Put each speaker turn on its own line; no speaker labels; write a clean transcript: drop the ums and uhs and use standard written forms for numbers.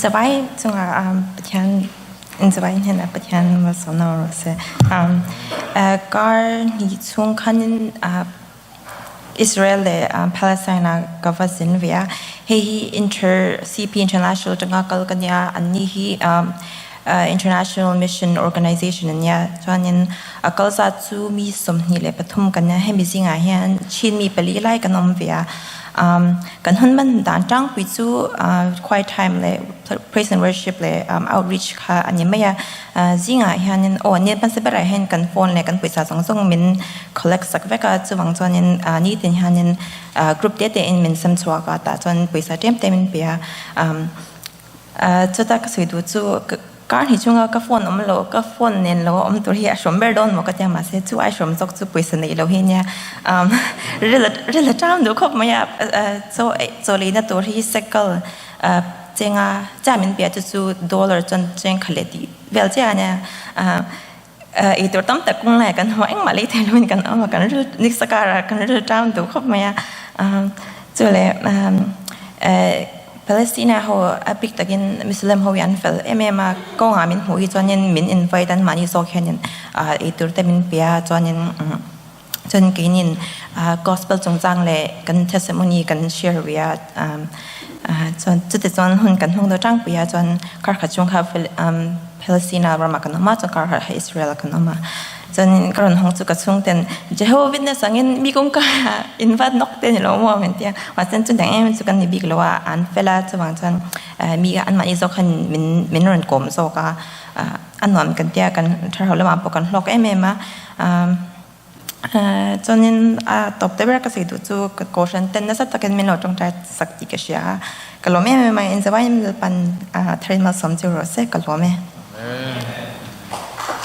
Zavai chunga Pathian in zavai hnenah Pathian malsawmna awm rawh se. Kar hnih chhung khanin Israel leh Palestine ah ka va zin ve a. Hei hi Inter CP International atanga kal ka nia. Anni hi International Mission Organization an nia. Chuanin a kal zat chu mi 23 kan nia. Hemi zingah hian Chin mi pali lai kan awm ve a. Kan hun hman dan tlangpui chu quiet time leh praise and worship leh outreach kha a ni mai a. Zingah hianin aw ni hmasa berah hian kan phone leh kan pawisa zawng zawng min collect sak vek a, chuvang chuanin nitin hianin group te tein min sem chhuak a, tah chuan pawisa tlem te min pe a. Chuta ka sawi duh chu kar hnih chhunga ka phone awm lo, ka phone nen lo a awm tur hi a hrawm ber dawn maw ka tia, mahse chu ai hrawm zawk chu pawisa neih loh hi nia ril ril a ṭam duh khawp mai a, chaw chaw leina tur hi cycle chenga chiah min pe a chu chu dollar chuan cheng kha leh tih vel chiah a nia ei tur tam tak kawng lai ah kan hmu a engmah lei thei loin kan awm a kan ril nisa karah kan ril ṭam duh khawp mai a chuleh Palestina ho a bik takin Muslim ho hi an fel em em a kawngah min hmuh hi chuanin min invite an mahni zawk hianin ei tur te min pe a chuanin chuan keinin gospel chungchang leh kan testimony kan share ve a chuan chuti chuan hun kan hmang deuh tlangpui a chuan kar khat chhung kha Palestina ramah kan awm a chuan kar khat kha Israel ah kan awm a chuanin ka rawn hawng chu ka chhungten Jehovah Witness angin mi kawngka in va nawk te a ni lo maw min ti a mahse chutiang em em chu kan ni bik lo a an fel a chuvang chuan mi anmahni zawk khan min min rawn kawm zawk a a nuam kan tia kan thlarau lamah pawh kan hlawk em em a. Chuanin a tawp te ber ka sawi duh chu ka kohhran ten nasa takin min lo tawngtai sak tih ka hria a, ka lawm em em a, inzawai in Lalpan tharin malsawm chu rawh se ka lawm e.
Amen.